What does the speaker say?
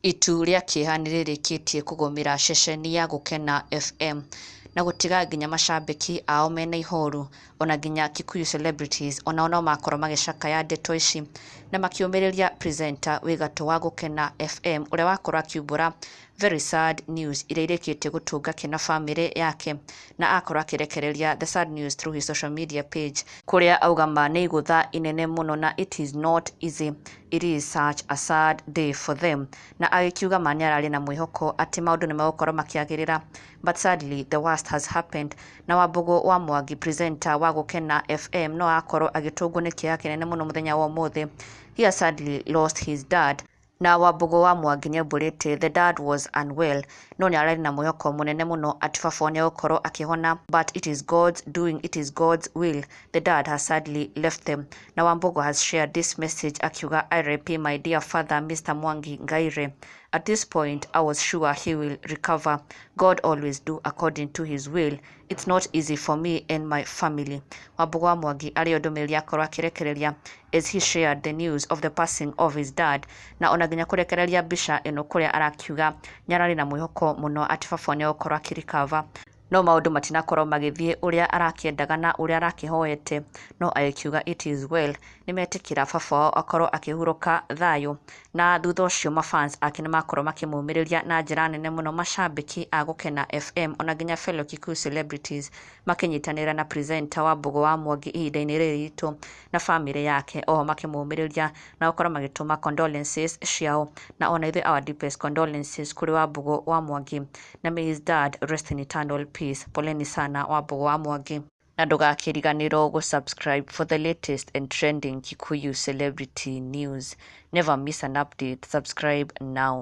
Itu rĩa kĩeha nĩrĩrĩkĩtie kũgũmĩra ceceni ya Gũkena FM na gũtiga nginya macambĩki ao mena ihoru, ona nginya Kikuyu celebrities onao no makorwo magĩcakaya ndeto ici na makĩũmĩrĩria presenter wĩ gatũ wa Gũkena FM ũrĩa wakorwo akiumbũra very sad news iria irĩkĩtie gũtũnga ke na famĩlĩ yake, na akorwo akĩrekereria the sad news through his social media page, kũrĩa auga ma nĩ igũtha inene mũno na it is not easy, it is such a sad day for them, na agĩkiuga ma nĩ ararĩ na mwĩhoko atĩ maũndũ nĩ megũkorwo makĩagĩrĩra, but sadly the worst has happened. Na Wambũgũ wa Mwangi, presenter wa Gũkena FM, no akorwo agĩtũngwo nĩ kĩeha kĩnene mũno mũthenya wa ũmũthĩ. He has sadly lost his dad, na Wambũgũ wa Mwangi nĩaumbũrĩte the dad was unwell, no nĩ ararĩ na mwĩhoko mũnene mũno atĩ baba wao nĩegũkorwo akĩhona, but it is God's doing, it is God's will. The dad has sadly left them, na Wambũgũ has shared this message akiuga, "RIP my dear father, Mr. Mwangi Ngaire. At this point I was sure he will recover. God always do according to his will. It's not easy for me and my family." Wambũgũ wa Mwangi arĩyo ndũmĩrĩri akorwo akĩrekereria as he shared the news of the passing of his dad, na ona nginya kũrekereria mbica ĩno kũrĩa arakiuga nĩ ararĩ na mwĩhoko mũno atĩ baba wao nĩegũkorwo akĩrecover, no maũndũ matinakorwo magĩthiĩ ũrĩa arakĩendaga na ũrĩa arakĩhoete, no agĩkiuga it is well, nĩmetĩkĩra baba wao akorwo akĩhurũka thayũ. Na thutha ũcio mafans ake nĩmakorwo makĩmũmĩrĩria na njĩra nene mũno, macambĩki a Gũkena FM ona nginya fellow Kikuyu celebrities makĩnyitanĩra na presenter Wambũgũ wa Mwangi ihinda-inĩ rĩrĩ ritũ na famĩlĩ yake, oho makĩmũmĩrĩria na gũkorwo magĩtũma condolences ciao. Na ona ithuĩ our deepest condolences kũrĩ Wambũgũ wa Mwangi, na may his dad rest in eternal peace. Poleni sana, Wambũgũ wa Mwangi, na ndũgakĩriganĩrwo gũ-subscribe for the latest and trending Kikuyu celebrity news. Never miss an update. Subscribe now.